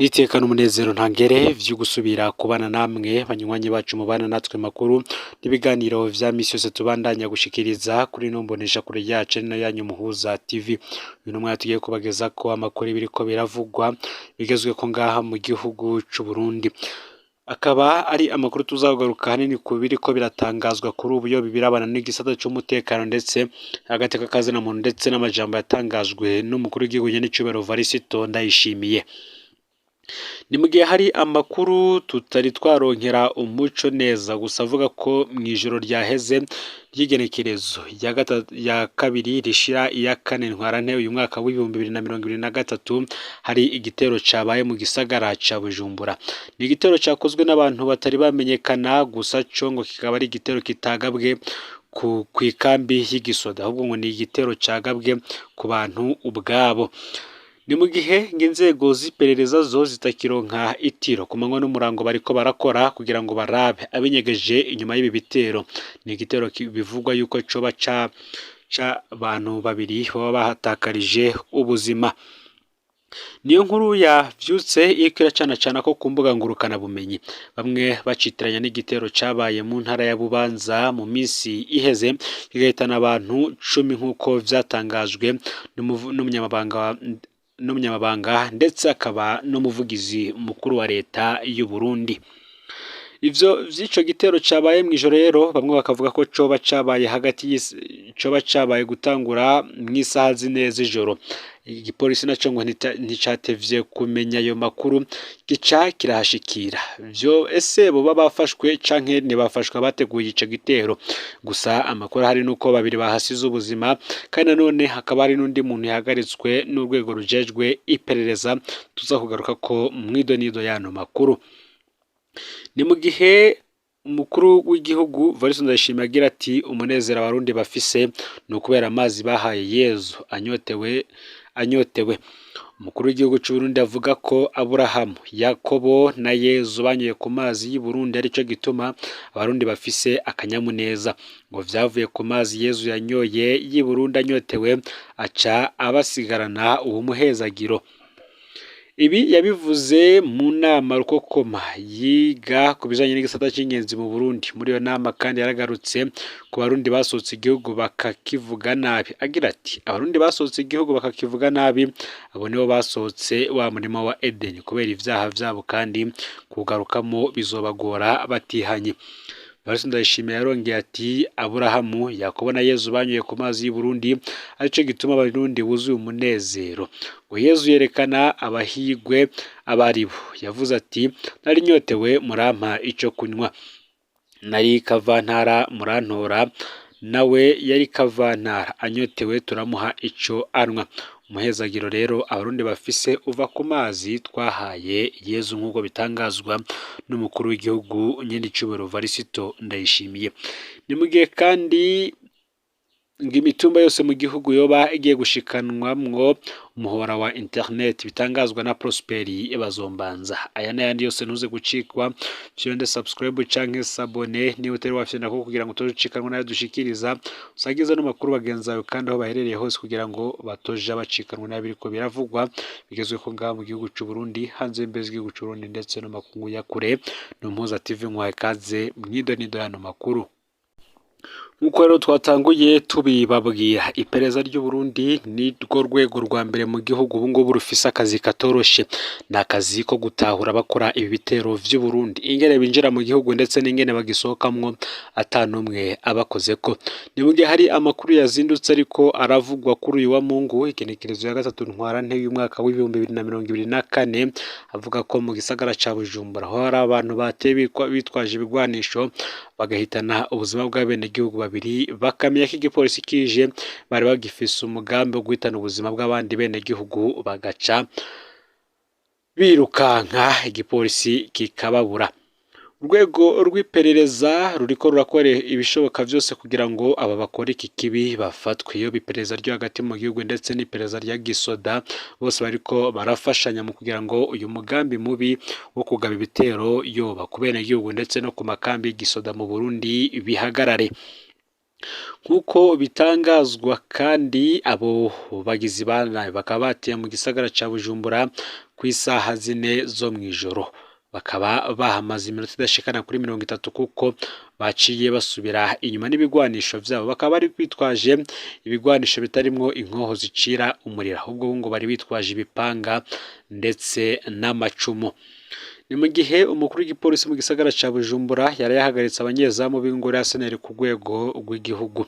Niteka n'umunezero ntangere vyo gusubira kubana namwe banywanyi bacu mubana natwe makuru n'ibiganiro vya misi yose tubandanya gushikiriza kuri ino mboneshakure yacu ari nayo yanyu Muhuza TV. Uyu n'umwanya tugiye kubagezako amakuru y'ibiriko biravugwa bigezweko ngaha mu gihugu c'Uburundi. Akaba ari amakuru tuzagaruka ahanini ku biriko biratangazwa kuri ubu yo birabana n'igisata c'umutekano ndetse agateka kazina muntu ndetse n'amajambo yatangajwe n'umukuru w'igihugu nyen'icubahiro Varisito Ndayishimiye. Ni mu gihe hari amakuru tutari twaronkera umuco neza gusa avuga ko mw'ijoro ryaheze ry'igenekerezo rya kabiri rishira iya kane ntwarante uyu mwaka w'2023 hari igitero cabaye mu gisagara ca Bujumbura. Ni igitero cakozwe n'abantu batari bamenyekana gusa co ngo kikaba ari igitero kitagabwe kw'ikambi y'igisoda ahubwo ngo ni igitero cagabwe ku bantu ubwabo. Ni mu gihe ngo inzego z'iperereza zo zitakironka itiro ku manywa n'umurango bariko barakora kugira ngo barabe abinyegeje inyuma y'ibi bitero. Ni igitero bivugwa yuko coba c'abantu babiri baba bahatakarije ubuzima. Niyo nkuru yavyutse iriko iracanacana ko ku mbuga ngurukana bumenyi. Bamwe bacitiranya n'igitero cabaye mu ntara ya Bubanza mu misi iheze kigahitana abantu 10 nk'uko vyatangajwe n'umunyamabanga ndetse akaba n'umuvugizi mukuru wa leta y'u Burundi. Ivyo vy'ico gitero cabaye mw'ijoro rero bamwe bakavuga ko coba cabaye hagati coba cabaye gutangura mw'isaha 4 z'ijoro. Igipolisi naco ngo nticatevye kumenya ayo makuru gica kirahashikira. Vyo ese boba bafashwe canke ntibafashwe abateguye ico gitero? Gusa amakuru ahari nuko babiri bahasize ubuzima kandi nanone hakaba hari n'undi muntu yahagaritswe n'urwego rujejwe iperereza tuza kugaruka ko mw'idonido y'ano makuru. Ni mu gihe umukuru w'igihugu Varisito Ndayishimiye agira ati umunezero abarundi bafise ni ukubera amazi bahaye Yezu anyotewe. Umukuru w'igihugu c'Uburundi avuga ko Aburahamu, Yakobo na Yezu banyoye ku mazi y'i Burundi arico gituma abarundi bafise akanyamuneza. Ngo vyavuye ku mazi Yezu yanyoye y'i Burundi anyotewe aca abasigarana uwo muhezagiro. Ibi yabivuze mu nama rukokoma yiga ku bijanye n'igisata c'ingenzi mu Burundi. Muri iyo nama kandi yaragarutse ku barundi basohotse igihugu bakakivuga nabi. Agira ati abarundi basohotse igihugu bakakivuga nabi, abo nibo basohotse wa murima wa Edeni kubera ivyaha vyabo kandi kuwugarukamo bizobagora batihanye. Varisito Ndayishimiye yarongeye ati Aburahamu, Yakobo na Yezu banyoye ku mazi y'i Burundi arico gituma abarundi buzuye umunezero. Ngo Yezu yerekana abahigwe abaribo. Yavuze ati nari nyotewe murampa ico kunywa, nari kavantara murantora, nawe yari kavantara anyotewe turamuha ico anywa. Umuhezagiro rero abarundi bafise uva ku mazi twahaye Yezu nk'uko bitangazwa n'umukuru w'igihugu nyen'icubahiro Varisito Ndayishimiye. Ni mu gihe kandi ngo imitumba yose mu gihugu yoba igiye gushikanwamwo umuhora wa internet bitangazwa na Prosperi Bazombanza. Aya n'ayandi yose ntuze gucikwa, fyonde subscribe canke s'abonner niba utari wafyonda ko kugira ngo utoje nayo dushikiriza, usangize no makuru bagenzi bawe kandi aho baherereye hose kugira ngo batoja bacikanwa n'abiriko biravugwa bigezweko ngaha mu gihugu c'u Burundi, hanze y'imbibe z'igihugu c'u Burundi ndetse no makungu ya kure. Ni Umuhuza TV nkwaye ikaze mw'idonido y'ano makuru. Nk'uko rero twatanguye tubibabwira, iperereza ry'Uburundi nirwo rwego rwa mbere mu gihugu ubu ngubu rufise akazi katoroshe. Ni akazi ko gutahura bakora ibi bitero vy'Uburundi, ingene binjira mu gihugu ndetse n'ingene bagisohokamwo ata n'umwe abakozeko. Ni mu gihe hari amakuru yazindutse ariko aravugwa kuri uyu wa Mungu, igenekerezo ya 3 ntwarante y'umwaka w'2024, avuga ko mu gisagara ca Bujumbura aho hari abantu bateye bitwaje ibigwanisho bagahitana ubuzima bw'abenegihugu babiri, bakamenya ko igipolisi kije bari bagifise umugambi wo guhitana ubuzima bw'abandi benegihugu bagaca birukanka igipolisi kikababura. Urwego rw'iperereza ruriko rurakora ibishoboka vyose kugira ngo aba bakora iki kibi bafatwe. Iyo iperereza ryo hagati mu gihugu ndetse n'iperereza rya gisoda bose bariko barafashanya mu kugira ngo uyu mugambi mubi wo kugaba ibitero yoba ku benegihugu ndetse no ku makambi y'igisoda mu Burundi bihagarare. Nk'uko bitangazwa kandi abo bagizi ba nabi bakaba bateye mu gisagara ca Bujumbura kw'isaha 4 zo mw'ijoro, bakaba bahamaze iminota idashikana kuri 30 kuko baciye basubira inyuma n'ibigwanisho vyabo, bakaba bari bitwaje ibigwanisho bitarimwo inkoho zicira umuriro, ahubwo ngo bari bitwaje ibipanga ndetse n'amacumu. Ni mu gihe umukuru w'igipolisi mu gisagara ca Bujumbura yari yahagaritse abanyezamu b'ingoro ya SNL ku rwego rw'igihugu.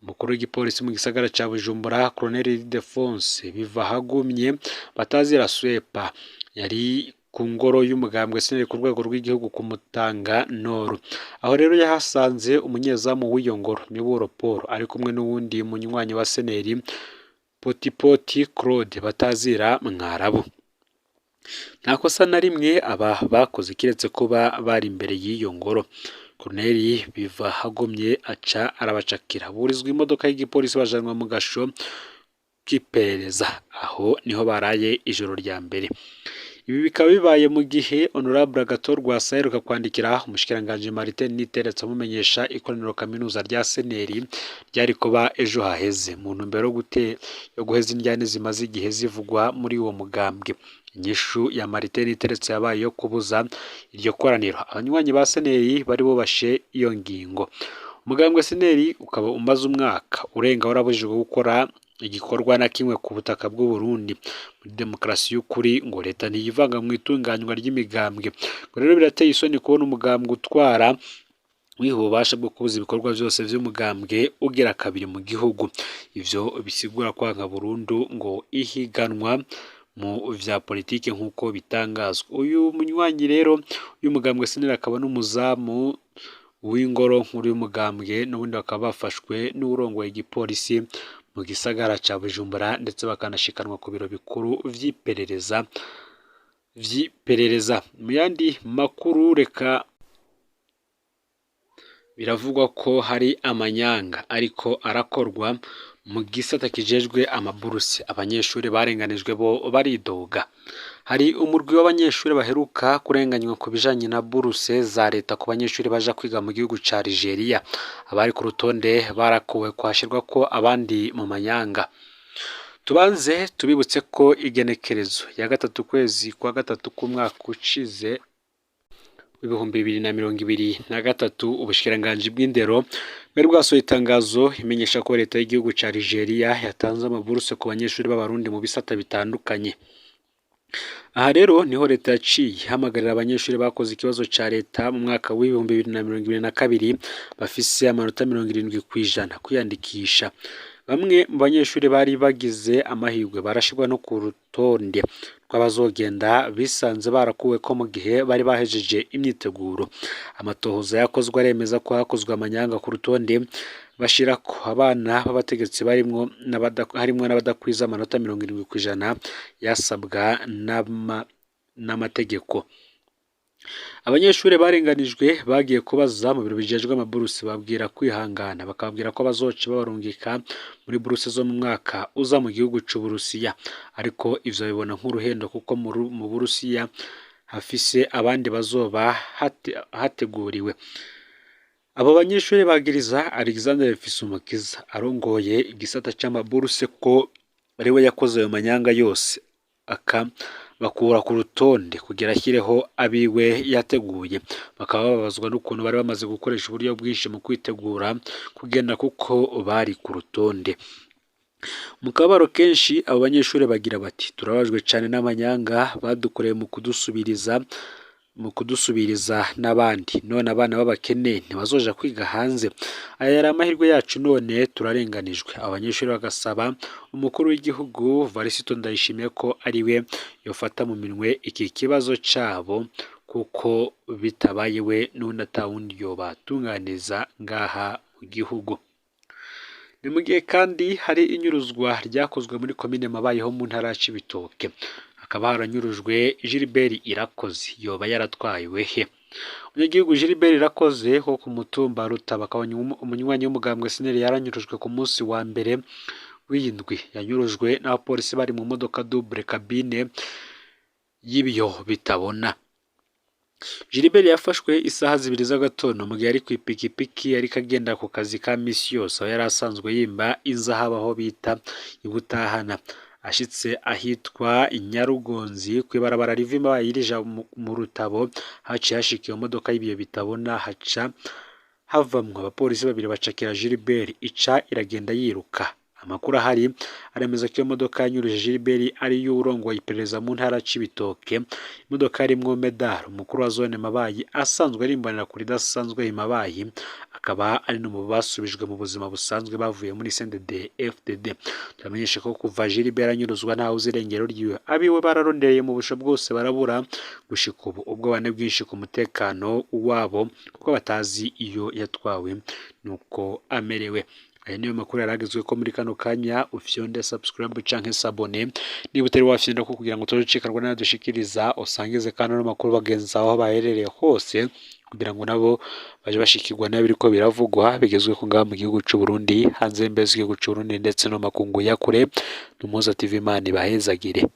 Umukuru w'igipolisi mu gisagara ca Bujumbura, Colonel Ildefonse Bivahagumye batazira Swepa, yari ku ngoro y'umugambwe SNL ku rwego rw'igihugu ku Mutanga Nord. Aho rero yahasanze umunyezamu w'iyo ngoro Miburo Paul ari kumwe n'uwundi munywanyi wa SNL Potipoti Claude batazira Mwarabu. Nta kosa na rimwe aba bakoze kiretse kuba bari imbere y'iyo ngoro. Colonel Bivahagumye aca arabacakira, burizwa imodoka y'igipolisi bajanwa mu gasho k'iperereza, aho niho baraye ijoro rya mbere. Ibi bikaba bibaye mu gihe Honorable Agathon Rwasa aheruka kwandikira umushikiranganji Martin Niteretse amumenyesha ikoraniro kaminuza rya SNL ryari kuba ejo haheze mu ntumbero yo guheza indyane zimaze igihe zivugwa muri uwo mugambwe. Inyishu ya Martin Niteretse yabaye iyo kubuza iryo koraniro. Abanywanyi ba SNL bari bubashe iyo ngingo. Umugambwe SNL ukaba umaze umwaka urenga warabujijwe gukora igikorwa na kimwe ku butaka bw'u Burundi. Muri demokarasi y'ukuri ngo leta ntiyivanga mu itunganywa ry'imigambwe. Ngo rero birateye isoni kubona umugambwe utwara wiha ububasha bwo kubuza ibikorwa vyose vy'umugambwe ugira kabiri mu gihugu. Ivyo bisigura kwanka burundu ngo ihiganwa mu vya politike nk'uko bitangazwa. Uyu munywanyi rero y'umugambwe SNL akaba n'umuzamu w'ingoro nkuru y'umugambwe, n'ubundi bakaba bafashwe n'uwurongoye igipolisi mu gisagara ca Bujumbura, ndetse bakanashikanwa ku biro bikuru vy'iperereza. Mu yandi makuru reka biravugwa ko hari amanyanga ariko arakorwa mu gisata kijejwe amaburusi. Abanyeshuri barenganijwe bo baridoga. Hari umurwi w'abanyeshuri baheruka kurenganywa ku bijanye na buruse za leta ku banyeshuri baja kwiga mu gihugu ca Algeria. Abari ku rutonde barakuwe kwashirwa ko abandi mu manyanga. Tubanze tubibutse ko igenekerezo ya 3 kwezi kwa 3 k'umwaka ushize 2023 ubushikiranganji bw'indero bwari bwasohoye itangazo imenyesha ko leta y'igihugu ca Algeria yatanze amaburuse ku banyeshuri b'abarundi mu bisata bitandukanye. Aha rero niho leta yaciye ihamagarira abanyeshuri bakoze ikibazo ca leta mu mwaka w'2022 bafise amanota 70% kwiyandikisha. Bamwe mu banyeshuri bari bagize amahirwe barashirwa no ku rutonde rw'abazogenda bisanze barakuwe ko mu gihe bari bahejeje imyiteguro. Amatohoza yakozwe aremeza ko hakozwe amanyanga ku rutonde bashirako abana b'abategetsi barimwo harimwo n'abadakwiza amanota 70% yasabwa n'amategeko. Abanyeshuri barenganijwe bagiye kubaza mu biro bijejwe amaburusi babwira kwihangana, bakababwira ko bazoca babarungika muri buruse zo mu mwaka uza mu gihugu c'Uburusiya. Ariko ivyo babibona nk'uruhendo kuko mu Burusiya hafise abandi bazoba hateguriwe. Abo banyeshuri bagiriza Alexander Fisumukiza arongoye igisata c'amaburuse ko ariwe yakoze ayo manyanga yose akabakura ku rutonde kugira ashyireho abiwe yateguye. Bakaba bababazwa n'ukuntu bari bamaze gukoresha uburyo bwinshi mu kwitegura kugenda kuko bari ku rutonde. Mu kababaro kenshi abo banyeshuri bagira bati turababajwe cane n'amanyanga badukoreye mu kudusubiriza n'abandi, none abana b'abakene ntibazoja kwiga hanze. Aya yari amahirwe yacu none turarenganijwe. Abo banyeshuri bagasaba umukuru w'igihugu Varisito Ndayishimiye ko ariwe yofata mu minwe iki kibazo cabo, kuko bitabaye we n'undi atawundi yobatunganiza ngaha mu gihugu. Ni mu gihe kandi hari inyuruzwa ryakozwe muri komine Mabayi ho mu ntara ya Cibitoke, hakaba haranyurujwe Gilbert Irakoze yoba yaratwawe he? Umunyagihugu Gilbert Irakoze wo ku mutumba Rutaba akaba umunywanyi w'umugambwe SNL yaranyurujwe ku munsi wa mbere w'indwi. Yanyurujwe n'abapolisi bari mu modoka double cabine y'ibiyo bitabona. Gilbert yafashwe isaha 2 z'agatondo mu gihe ari ku ipikipiki ariko agenda ku kazi ka misi yose, aho yari asanzwe yimba inzahabu aho bita i Butahana. Ashitse ahitwa Nyarugonzi kw'ibarabara riva i Mabayi rija mu Rutabo, haciye hashika iyo modoka y'ibiyo bitabona, haca havamwo abapolisi babiri bacakira Gilbert, ica iragenda yiruka. Amakuru ahari aremeza ko iyo modoka yanyuruje Gilbert ari iy'uwurongoye iperereza mu ntara Cibitoke. Imodoka yarimwo Medard, umukuru wa zone Mabayi, asanzwe ari imbonerakure idasanzwe i Mabayi, akaba ari no mu basubijwe mu buzima busanzwe bavuye muri CNDD FDD. Turamenyesha ko kuva Gilbert anyuruzwa ntawe uzi irengero ryiwe, abiwe bararondereye mu busho bwose barabura. Gushika ubu ubwoba ni bwinshi ku mutekano wabo, kuko batazi iyo yatwawe nuko amerewe. Aya niyo makuru yaragezwe ko muri kano kanya. Ufyonde subscribe canke s'abonner niba utari wafyonda ko, kugira ngo utazocikanwa n'ayo dushikiriza. Usangize kandi ano makuru bagenzi aho baherereye hose, kugira ngo nabo baje bashikirwa n'ibiriko biravugwa bigezweho ngaha mu gihugu c'u Burundi, hanze y'imbibe z'igihugu c'u Burundi, ndetse no makungu ya kure. N'Umuhoza TV, Imana ibahezagire.